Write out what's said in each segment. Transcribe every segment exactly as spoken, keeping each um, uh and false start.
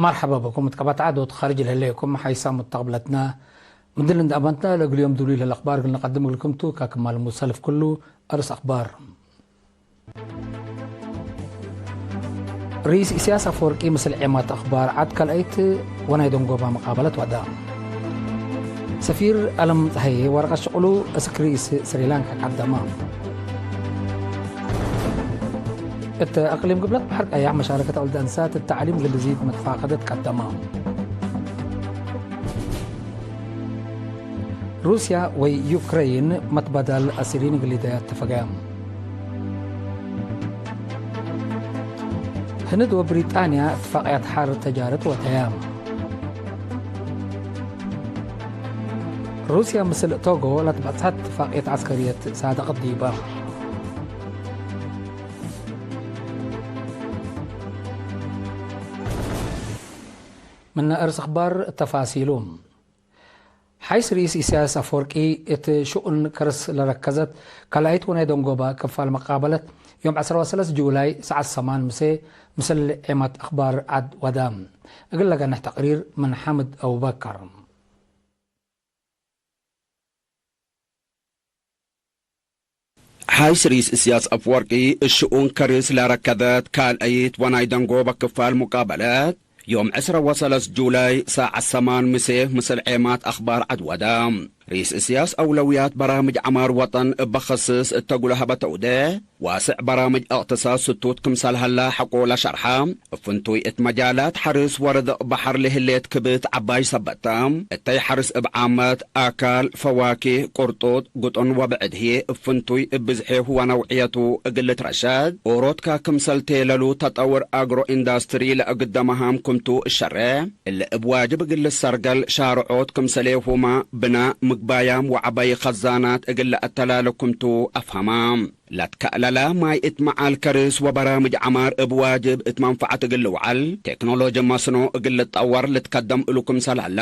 መርሐባ ብኩም። እት ቀበት ዐዶት ካርጅ ለህሌኩም ሓይሳም ሙተቅብለትና። ምድል እንደ አባንትና ለእግል ዮም ዱሉይ ለለአክባር እግል ነቀድም እግልኩም ቱ። ካክማል ሙሰልፍ ክሉ አርስ አክባር። ርኢስ ኢሳያስ አፈወርቂ ምስል ዔማት አክባር ዐድ ካልአይት ወናይ ደንጎባ መቃበለት ወዳ። ሰፊር አለም ጸሃዬ ወረቀት ሽቅሉ እስክ ርኢስ ስሪላንካ ቀደማ። እት አቅሊም ግብለት በሐር ቀያሕ መሻረከት አውልድ አንሳት እት ተዕሊም እግል ልዚድ መትፋቀደት ቀደማ። ሩስያ ወዩክረይን መትባዳል አሲሪን እግል ሊደያ ተፈገ። ህንድ ወብሪጣንያ እትፋቅያት ሐር ተጃረት ወተያ። ሩስያ ምስል ቶጎ ለትበጽሐት እትፋቅየት ዐስከርየት ሳድቀት ዲበ። ምነ አርስ አክባር ተፋሲሉ። ሐይስ ርኢስ ኢሳያስ አፈወርቂ እት ሽኡን ከርስ ለረከዘት ካልኣይት ወናይ ደንጎባ ክፋል መቃበለት ዮም ዐስራ ወሰለስ ጁላይ ሰዓት ሰማን ምሴ ምስል ዔማት አክባር ዐድ ወዳ። እግል ለገንሕ ተቅሪር ምን ሓምድ አቡበከር። ሐይስ ርኢስ እስያስ አፍወርቂ እሽኡን ከርስ ለረከዘት ካልአይት ወናይ ደንጎበ ክፋል ሙቃበለት፣ ዮም ዕስረ ወሰለስ ጁላይ ሳዐት ሰማን ምሴ ምስል ዔማት አኽባር ዐድ ወደ። ርኢስ እስያስ አውለውያት በራምጅ ዐማር ወጠን እበ ክስስ እተ ጉለ ሀበ ተውዴሕ፣ ዋስዕ በራምጅ እቅትሳድ ስቱት ክምሰል ሀላ ሐቆ ለሸርሐ፣ እብ ፍንቱይ እት መጃላት ሐርስ ወርዝቅ በሐር ለህሌት ክብት ዐባይ ሰበት ተ። እተይ ሐርስ እብ ዓመት፣ አካል፣ ፈዋኪህ፣ ቅርጡጥ፣ ግጡን ወብዕድ ህዬ እብ ፍንቱይ እብ ብዝሔሁ ወነውዕየቱ እግል ልትረሸድ፣ ኦሮትካ ክምሰል ቴለሉ ተጠውር አግሮ ኢንዳስትሪ ለእግደመ ሀም ክምቱ እሸሬ፣ እሊ እብ ዋጅብ እግል ልሰርገል ሻርዖት ክምሰሌሁመ ብናእ፣ ምግባያም ወዐበይ ከዛናት እግል ለአተላለ ክምቱ አፍሀመ። ለትከእለለ ማይ እት መዓል ከርስ ወበራምጅ ዐማር እብ ዋጅብ እት መንፈዐት እግል ልውዐል፣ ቴክኖሎጂ መስኖ እግል ልጠወር ልትከደም እሉ ክምሰል ሀለ፣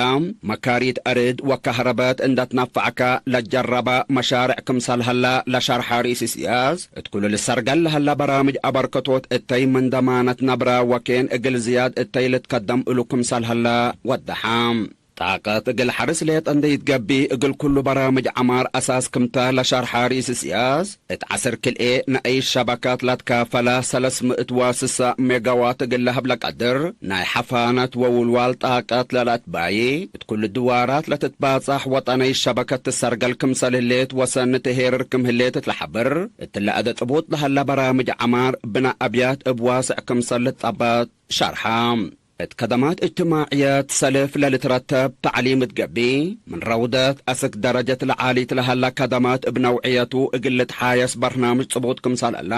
መካሪት አርድ ወከህረበት እንደ ትነፈዐከ ለጀረበ መሻርዕ ክምሰል ሀለ ለሸርሐ ርኢስ እስያስ፣ እት ኩሉ ልሰርገል ለሀለ በራምጅ አበርከቶት እተይ ምን ደማነት ነብረ ወኬን እግል ዝያድ እተይ ልትከደም እሉ ክምሰል ሀለ ወደሐ። ጣቀት እግል ሐርስ ሌጠ እንዴ ኢትገብእ፣ እግል ኩሉ በራምጅ ዐማር አሳስ ክምተ ለሸርሐ ርኢስ እስያስ፣ እት ዐስር ክልኤ ነአይሽ ሸበከት ለትካፈለ ሰለስ ምእት ወስሳ ሜጋዋት እግል ለሀብ ለቀድር ናይ ሐፋነት ወውልዋል ጣቀት ለለአትባዬ፣ እት ኩሉ ድዋራት ለትትባጻሕ ወጠነይት ሸበከት ትሰርገል ክምሰል ህሌት ወሰኒ ትሄርር ክም ህሌት እት ለሐብር፣ እትለ እደ ጥቡጥ ለሀለ በራምጅ ዐማር ብናእ አብያት እብ ዋስዕ ክምሰል ልትጸበጥ ሸርሐ። እት ከደማት እጅትማዕየት ሰልፍ ለልትረተብ ተዕሊም እት ገብእ፣ ምን ረውደት አስክ ደረጀት ለዓሊት ለሀላ ከደማት እብ ነውዕየቱ እግል ልትሓየስ በርናምጅ ጽቡጥ ክምሰል ሀላ፣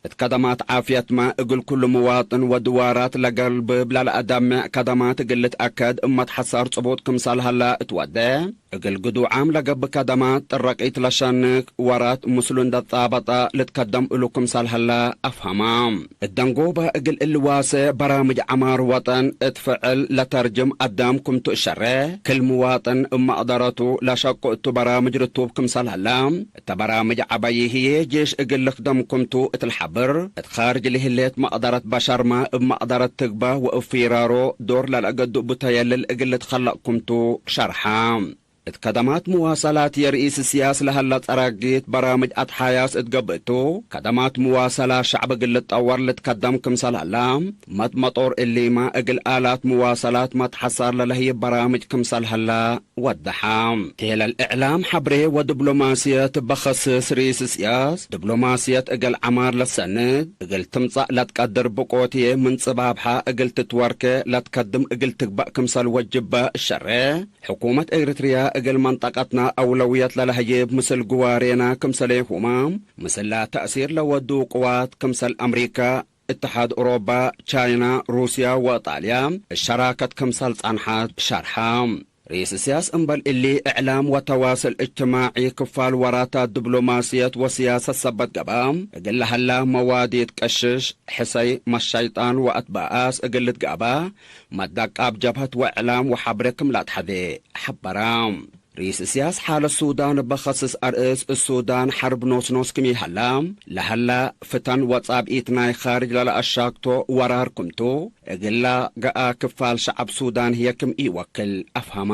እት ከደማት ዓፍየትመ እግል ኩሉ ምዋጥን ወድዋራት ለገልብብ ለለአደምዕ ከደማት እግል ልትአከድ እብ መትሐሳር ጽቡጥ ክምሰል ሀላ እት ወዴሕ፣ እግል ግዱዓም ለገብእ ከደማት ጥረቂት ለሸንክ ወራት ምስሉ እንደ ጻበጠ ልትከደም እሉ ክምሰል ሀለ አፍሀመ። እት ደንጎበ እግል እሊ ዋሴ በራምጅ ዐማር ወጠን እት ፍዕል ለተርጅም አዳም ክምቱ እሸሬ፣ ክል ምዋጥን እብ መቅደረቱ ለሸቁ እቱ በራምጅ ርቱብ ክምሰል ሀለ፣ እተ በራምጅ ዐበዪ ህዬ ጄሽ እግል ልክደም ክምቱ እት ለሐብር፣ እት ካርጅ ለህሌት መቅደረት በሸርመ እብ መቅደረት ትግበእ ወእብ ፊራሮ ዶር ለለአገዱ እቡ ተየልል እግል ልትከለቅ ክምቱ ሸርሐ። እት ከደማት ምዋሰላት የርኢስ እስያስ ለሀለ ጸራጊት በራምጅ አትሓያስ እት ገብእቱ፣ ከደማት ምዋሰላ ሸዕብ እግል ልትጠወር ልትከደም ክምሰል ሀላ፣ መትመጦር እሊመ እግል አላት ምዋሰላት መትሐሳር ለለህይብ በራምጅ ክምሰል ሀላ ወደሐ። ቴለል እዕላም ሐብሬ ወድብሎማስየት እበ ከስስ ርኢስ እስያስ፣ ድብሎማስየት እግል ዐማር ለትሰንድ፣ እግል ትምጸእ ለትቀድር ብቆት ህዬ ምን ጽባብሐ እግል ትትወርኬ ለትከድም እግል ትግበእ ክምሰል ወጅበ እሸሬ፣ ሕኩመት ኤሪትርያ እግል መንጠቀትና አውለውየት ለለህይብ ምስል ግዋሬና ክምሰሌሁመ፣ ምስላ ተእሲር ለወዱ ቅዋት ክምሰል አምሪካ፣ እትሓድ ኡሮባ፣ ቻይና፣ ሩስያ ወእጣልያ እሸራከት ክምሰል ጸንሐት ሸርሐ። ርኢስ እስያስ እምበል እሊ፣ እዕላም ወተዋስል እጅትማዒ ክፋል ወራታት ድብሎማስየት ወስያሰት ሰበት ገብአ፣ እግል ለሀላ መዋዲት ቀሽሽ፣ ሕሰይ፣ መሻይጣን ወአትባአስ እግል ልትጋባ፣ መዳቃብ ጀብሀት ወእዕላም ወሐብሬ ክም ለአትሐዜ ሐበራ። ርኢስ እስያስ ሓለት ሱዳን እበ ከስስ አርእስ፣ እብ ሱዳን ሐርብ ኖስኖስ ክም ኢሀላ ለሀላ፣ ፍተን ወጻብኢት ናይ ካርጅ ለለአሻክቶ ወራር ክምቱ፣ እግላ ገአ ክፋል ሸዐብ ሱዳን ህዬ ክም ኢወክል አፍሀማ።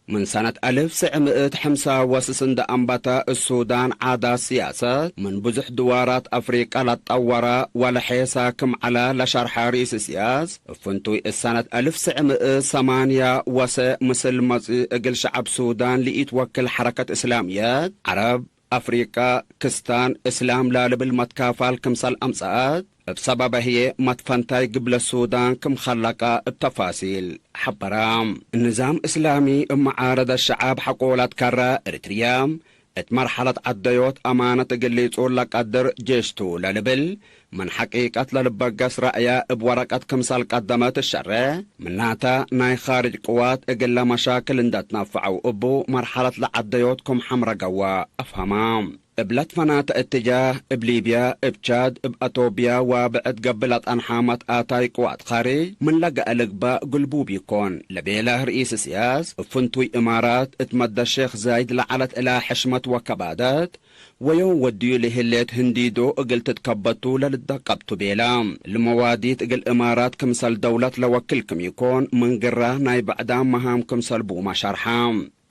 ምን ሰነት አልፍ ሰዕ ምእት ሐምሳ ወስስ እንደ አንበተ፣ እብ ሱዳን ዓዳት ስያሰት ምን ብዙሕ ድዋራት አፍሪቀ ለትጠወረ ወለሔሰ ክም ዐለ ለሸርሐ ርኢስ እስያስ፣ እብ ፍንቱይ እሰነት አልፍ ሰዕ ምእት ሰማንያ ወሰ ምስል መጽእ እግል ሸዐብ ሱዳን ለኢትወክል ሐረከት እስላምየት፣ ዐረብ፣ አፍሪቀ፣ ክስታን፣ እስላም ላልብል መትካፋል ክምሰል አምጸአት፣ እብ ሰበበ ህዬ መትፈንታይ ግብለት ሱዳን ክም ከለቀ እብ ተፋሲል ሐበረ። ንዛም እስላሚ እብ መዓረደት ሸዐብ ሐቆ ለትከረ፣ ኤሪትርየ እት መርሐለት ዐደዮት አማነት እግል ሊጹር ለቀድር ጄሽ ቱ ለልብል፣ ምን ሐቂቀት ለልበገስ ረአየ እብ ወረቀት ክምሰል ቀደመት ትሸሬሕ፣ ምናተ ናይ ካርጅ ቅዋት እግለ መሻክል እንደ ትነፈዐው እቡ መርሐለት ለዐደዮት ክም ሐምረ ገወ አፍሀማ። እብ ለትፈናተ እትጃህ፣ እብ ሊብያ፣ እብ ቻድ፣ እብ አቶብያ ወብዕድ ገብእ ለጠንሐ መትአታይ ቅዋት ካርጅ ምን ለገአ ልግበእ ግልቡብ ኢኮን ለቤለ ርኢስ እስያስ፣ እብ ፍንቱይ እማራት እት መደ ሼክ ዛይድ ለዐለት እላ ሕሽመት ወከባደት፣ ወዮም ወድዩ ለህሌት ህንዲዶ እግል ትትከበቱ ለልደቀብ ቱ ቤለ። ለመዋዲት እግል እማራት ክምሰል ደውለት ለወክል ክም ኢኮን ምን ግረ ናይ ብዕዳም መሃም ክምሰል ቡመ ሸርሐ።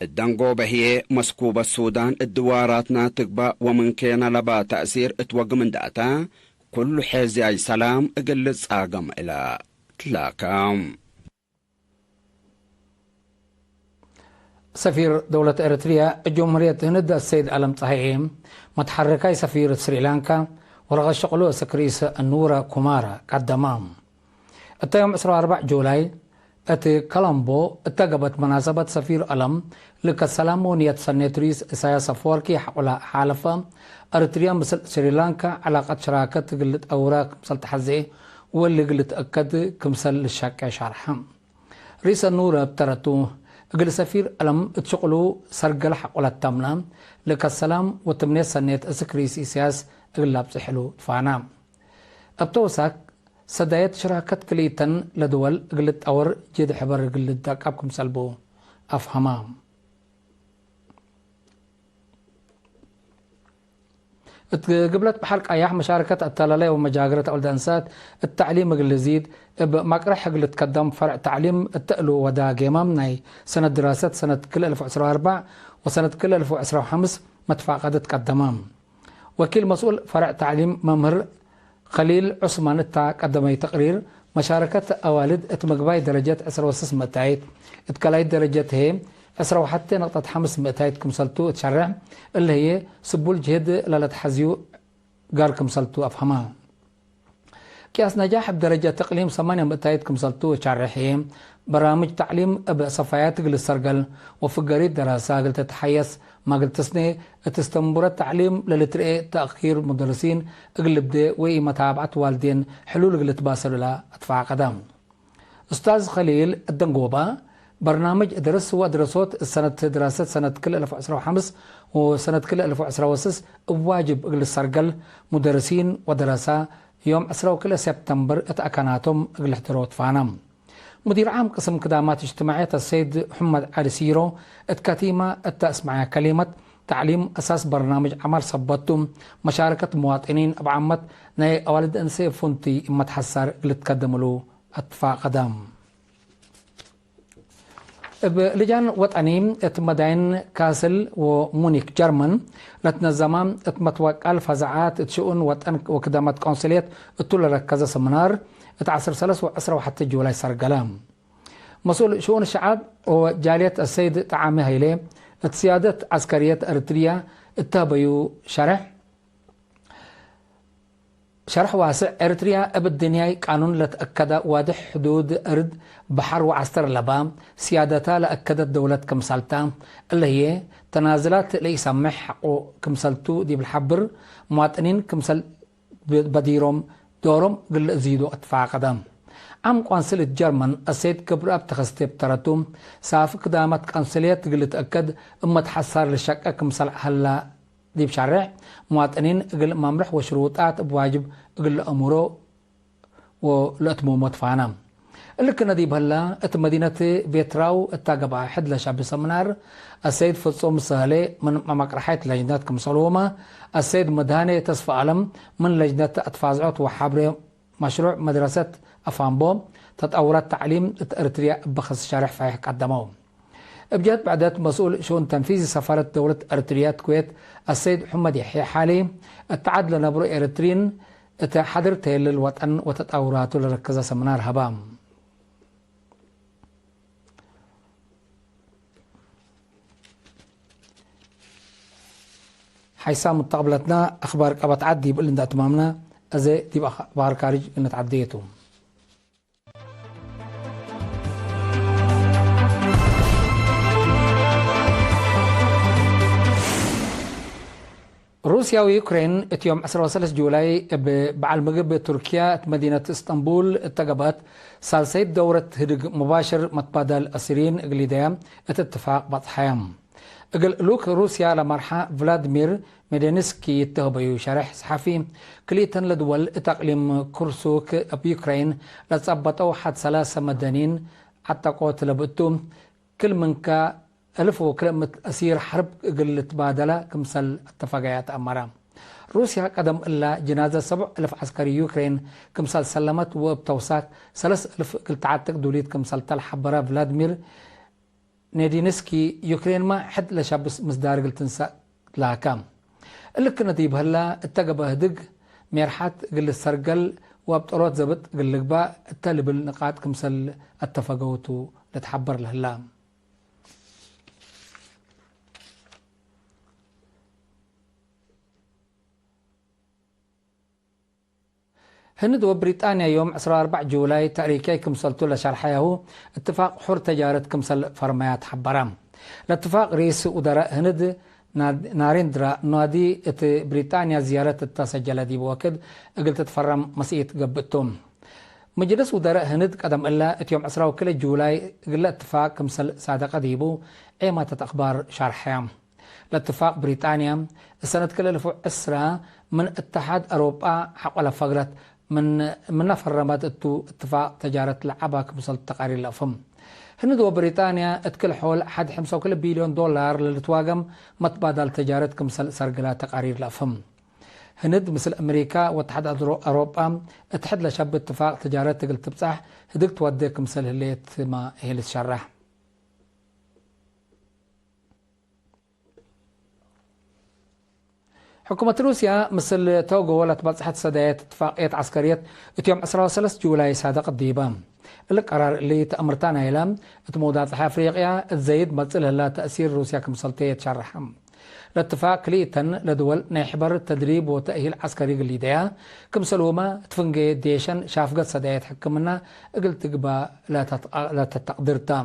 እት ደንጎበ ህዬ መስኩበት ሱዳን እት ድዋራትነ ትግበእ ወምን ኬነ ለበ ተእሲር እት ወግም እንደ አተ፣ ኩሉ ሔዝያይ ሰላም እግል ልጻገም እለ ትላከ። ሰፊር ደውለት ኤረትርያ እት ጀምሁርየት ህንድ አሰይድ አለም ጸሃዬ፣ መትሐረካይ ሰፊር እት ስሪላንካ ወረቀት ሸቅሉ እስክ ርኢስ ኑረ ኩማረ ቀደማ። እተ ዮም ዕስራ ወአርበዕ ጁላይ እት ከለምቦ እተ ገብአት መናሰበት ሰፊር አለም ልከ ሰላም ወንየት ሰኔት ርኢስ ኢሳያስ አፈወርቂ ሐቆለ ሓለፈ፣ ኤረትርያ ምስል ስሪላንካ ዕላቀት ሸራከት እግል ልጠውረ ክምሰል ተሐዜ ወእሊ እግል ልትአከድ ክምሰል ልሸቄ ሸርሐ። ርኢሰ ኑረ እብ ተረቱ፣ እግል ሰፊር አለም እት ሽቅሉ ሰርገል ሐቆ ለተምነ፣ ልከ ሰላም ወትምኔት ሰኔት እስክ ርኢስ ኢሳያስ እግል ለአብጽሕ እሉ ትፋና። እብ ተውሳክ፣ ሰዳየት ሽራከት ክልኢተን ለድወል እግል ልትጠወር ጅህድ ሕበር እግል ልደቀብ ክምሰል ቡ አፍሀማ። እት ግብለት በሐር ቀያሕ መሻረከት አተላላይ ወመጃገረት አውልድ አንሳት እት ተዕሊም እግል ልዚድ፣ እብ መቅረሕ እግል ልትከደም ፈርዕ ተዕሊም እተ እሉ ወዳ ጌማም ናይ ሰነት ድራሰት ሰነት ክል አልፍ ወዕስራ ወአርበዕ ወሰነት ክል አልፍ ወዕስራ ወሐምስ መትፋቀደት ቀደመ። ወኪል መስኡል ፈርዕ ተዕሊም መምህር ከሊል ዑስማን እታ ቀደመይ ተቅሪር፣ መሻረከት አዋልድ እት ምግባይ ደረጀት ዕስራ ወስስ ምእታይት፣ እት ካልኣይት ደረጀት ህዬ ዕስራ ወሐቴ ነቅጠት ሐምስ ምእታይት ክምሰልቱ እት ሸርሕ፣ እሊ ህዬ ስቡል ጅህድ ለለትሐዝዩ ጋር ክምሰልቱ አፍሀማ። ቅያስ ነጃሕ እብ ደረጀት እቅሊም ሰማንያ ምእታይት ክምሰልቱ እት ሸርሕ ህዬ፣ በራምጅ ተዕሊም እብ ሰፋያት እግል ልሰርገል ወፍገሪት ደራሳ እግል ትትሐየስ፣ ማግል ትስኔ፣ እት እስተንቡረት ተዕሊም ለልትርኤ ተእኪር ሙደርሲን እግል ልብዴ ወኢመታብዐት ዋልዴን ሕሉል እግል ልትባሰሉ ለአትፋቀደ። ኡስታዝ ከሊል እደንጎባ፣ በርናምጅ እድርስ ወአድረሶት እት ሰነት ድራሰት ሰነት ክል አልፍ ወዕስራ ወሐምስ ወሰነት ክል አልፍ ወዕስራ ወስስ እብ ዋጅብ እግል ልሰርገል ሙደርሲን ወደረሳ ዮም ዕስራ ወክልኤ ሴፕተምበር እት አካናቶም እግል ልሕድሮ ትፋነ። ሙዲር ዓም ቅስም ክዳማት እጅትማዕየት አሰይድ ሑመድ ዐሊ ሲሮ እት ከቲመ እተ አስመዐ ከሊመት፣ ተዕሊም አሳስ በርናምጅ ዐማል ሰበት ቱ፣ መሻረከት ሙዋጥኒን እብ ዓመት ናይ አዋልድ እንሴ ፍንቱይ እመት ሐሳር እግል ልትከደም እሉ አትፋቀደ። እብ ልጃን ወጠኒ እት መዳይን ካስል ወሙኒክ ጀርመን ለትነዘመ እት መትወቃል ፈዛዓት እት ሽኡን ወጠን ወክዳማት ቆንስልየት እቱ ለረከዘ ሰምናር እት ዐስር ሰለስ ወዕስራ ወሐቴ ጁላይ ሰርገለ። መስኡል ሽኡን ሸዐብ ወጃልየት አሰይድ ጠዓሚ ሀይሌ እት ስያደት ዐስከርየት ኤረትርያ እተህበዩ ሸርሕ፣ ሸርሕ ዋስዕ፣ ኤረትርያ እብ ድንያይ ቃኑን ለትአከደ ዋድሕ ሕዱድ እርድ፣ በሐር ወዐስተር ለባ፣ ስያደታ ለአከደት ደውለት ክምሰልታ፣ እለ ህዬ ተናዝላት ለኢሰምሕ ሐቆ ክምሰልቱ ዲብ ለሐብር፣ ሙዋጥኒን ክምሰል በዲሮም ዶሮም እግል ልእዚዶ አትፋቀደ። ዓም ቆንስል እት ጀርመን አሰይድ ገብረአብ ተኸስቴ እብ ተረቱ፣ ሳፊ ክዳመት ቆንስልየት እግል ልትአከድ እመት ሐሳር ልሸቄ ክምሰል ሀላ ዲብ ሻሬዕ፣ ሙዋጥኒን እግል መምርሕ ወሽሩጣት እብ ዋጅብ እግል ለአሙሮ ወለአትምሞ ትፋነ። እሊ ክነ ዲብ ህላ፣ እት መዲነት ቤትራው እተ ገብአ ሕድ ለሻቢ ሰምናር፣ አሰይድ ፍጹም ሰህሌ ምን መመቅረሐይት ለጅነት ክምሰልሁመ፣ አሰይድ መድሃኔ ተስፈአለም ምን ለጅነት አትፋዝዖት ወሓብሬ መሽሩዕ መድረሰት አፋምቦ፣ ተጠውረት ተዕሊም እት ኤረትርያ እብ ክስ ሸሬሕ ፋይሕ ቀደመው። እብ ጀህት ብዕደት መስኡል ሽኡን ተንፊዚ ሰፋረት ደውለት ኤረትርያ እት ኩዌት አሰይድ ሑመድ የሕየ ሓሊ፣ እት ዐድ ለነብሩ ኤረትርይን እት ሓድር ተየልል ወጠን ወተጣውራቱ ለረከዘ ሰምናር ሀባ። ሓይሳም ሙተቅብለትና አክባር ቀበት ዐድ ዲብ እል እንደ አትማምና፣ አዜ ዲብ አክባር ካርጅ እንተዓደየ ቱ። ሩስያ ወዩክሬን እት ዮም ዕስራ ወሰለስ ጁላይ እብ በዓል ምግብ ቱርክያ እት መዲነት እስጠንቡል እተ ገብአት ሳልሰይት ደውረት ህድግ ሙባሽር መትባደል አሲሪን እግል ሊደያ እት እትፋቅ በጽሐያ። እግል ሉክ ሩስያ ለመርሐ ቭላድሚር ሜዴንስኪ ይተህበዩ ሸሬሕ ሰሓፊ፣ ክልኢተን ለድወል እት አቅሊም ኩርሱክ እብ ዩክሬን ለጸበጠው ሐድ ሰላሰ መደኒን ዐጠቆት ለብእቱ፣ ክል ምንከ እልፍ ወክልእ ምእት አሲር ሐርብ እግል ልትባደላ ክምሰል አተፈገያ ተአመረ። ሩስያ ቀደም እላ ጅናዘ ሰቡዕ እልፍ ዐስከሪ ዩክሬን ክምሰል ሰለመት ወእብ ተውሳክ ሰለስ እልፍ እግል ተዐጥቅ ዱሊት ክምሰል ተ ለሐበረ ቭላድሚር ኔዲንስኪ፣ ዩክሬንመ ሕድ ለሸብስ ምስዳር እግል ትንሰእ ትላከ። እሊ ክነ ዲብ ህላ፣ እተ ገብአ ህድግ ሜርሓት እግል ልትሰርገል ወአብጠሮት ዘብጥ እግል ልግባእ እተ ልብል ንቃጥ ክምሰል አተፈገው ቱ ለትሐበር ለህላ። ህንድ ወብሪጣንያ ዮም ዕስራ ወአርበዕ ጁላይ ተእሪክያይ ክምሰልቱ ለሸርሐያሁ እትፋቅ ሑር ተጃረት ክምሰል ፈርመያ ተሐበረ። ለእትፋቅ ርኢስ ውደራእ ህንድ ና-፣ ናሬንድራ ሞዲ እት ብሪጣንያ ዝያረት እተ ሰጀለ ዲብ ወክድ እግል ትትፈረም መስኢት ገብእ ቱ። መጅልስ ውደራእ ህንድ ቀደም እለ እት ዮም ዕስራ ወክልኤ ጁላይ እግለ እትፋቅ ክምሰል ሳደቀ ዲቡ ዔማተት አክባር ሻርሐያ። ለእትፋቅ ብሪጣንያ፣ እሰነት ክልኤ እልፍ ወዕስራ ምን እተሓድ አውሮጳ ሐቆለ ፈግረት ምን፣ ምነ ፈረመት እቱ እትፋቅ ተጃረት ለዐባ ክምሰል ተቃሪር ለአፍህም። ህንድ ወብሪጣንያ እት ክል ሖል ሐድ ሐምሳ ወክልኤ ቢልዮን ዶላር ለልትዋገም መትባዳል ተጃረት ክምሰል ሰርግላ ተቃሪር ለአፍህም። ህንድ ምስል አሜሪካ ወእትሓድ አውሮ-፣ አውሮጳ እት ሕድ ለሸብ እትፋቅ ተጃረት እግል ትብጻሕ ህድግ ትወዴ ክምሰል ህሌትመ ህይ ልትሸረሕ። ሕኩመት ሩስያ ምስል ቶጎ ለትበጽሐት ሰዳየት እትፋቅየት ዐስከርየት እት ዮም ዕስራ ወሰለስ ጁላይ ሳድቅ ዲበ። እሊ ቀራር እሊ ተአምርታ ናይለ እት መውዳጽሐ አፍሪቅያ እት ዘይድ መጽእ ለህላ ተእሲር ሩስያ ክምሰልቱ የትሸርሐ። ለእትፋቅ ክልኢተን ለድወል ናይ ሕበር ተድሪብ ወተእሂል ዐስከሪ እግል ሊደያ፣ ክምሰልሁመ እት ፍንጌ ዴሸን ሻፍገት ሰዳየት ሕክምና እግል ትግባእ ለተትቀድር ተ።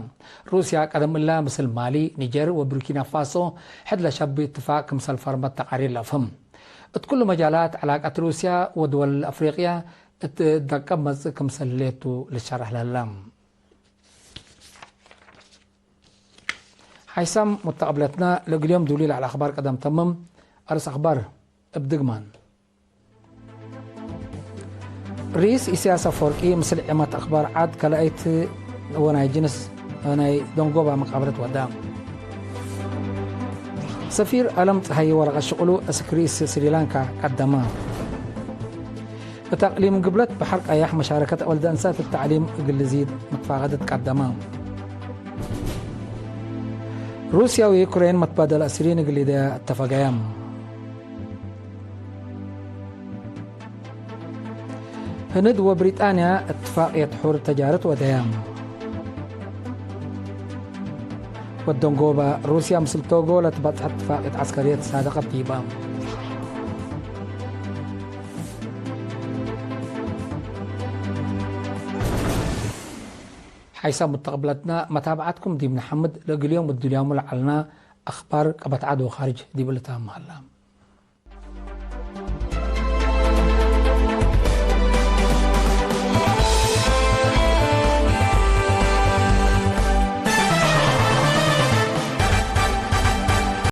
ሩስያ ቀደም እለ ምስል ማሊ፣ ኒጀር ወቡርኪና ፋሶ ሕድ ለሸቢ እትፋቅ ክምሰል ፈርመት ተቃሪር ለአፍህም። እት ኩሉ መጃላት፣ ዕላቀት ሩስያ ወድወል አፍሪቅያ እት ደቀብ መጽእ ክምሰል ህሌቱ ልትሸረሕ ለህለ። ሓይሳም ሙተቀብለትና፣ ለእግል ዮም ዱሊ ለዐለ አክባር ቀደም ተምም። አርስ አክባር እብ ድግማን። ርኢስ ኢሳያስ አፈወርቂ ምስል ዔማት አክባር ዐድ ካልኣይት ወናይ ጅንስ ናይ ደንጎባ መቃብለት ወዳ። ሰፊር አለም ጸሃየ ወረቀት ሽቅሉ አስክ ርኢስ ስሪላንካ ቀደመ። እት አቅሊም ግብለት በሐር ቀያሕ መሻረከት አወልደ እንሳት እት ተዕሊም እግል ልዚድ መትፋቀደት ቀደመ። ሩስያ ወዩክሬን መትባደል አሲሪን እግል ሊደያ እተፈገየ። ህንድ ወብሪጣንያ እትፋቅየት ሑር ተጃረት ወደየ። ወደንጎበ፣ ሩስያ ምስል ቶጎ ለትበጽሐት እትፋቅየት ዐስከርየት ሳደቀት ዲበ። ሓይሳም ሙተቅብለትና፣ መታብዐትኩም ዲብ ነሐምድ፣ ለእግል ዮም እዱልያሙ ለዐልና አክባር ቀበት ዐድ ወካርጅ ዲብ ልታም ሀላ።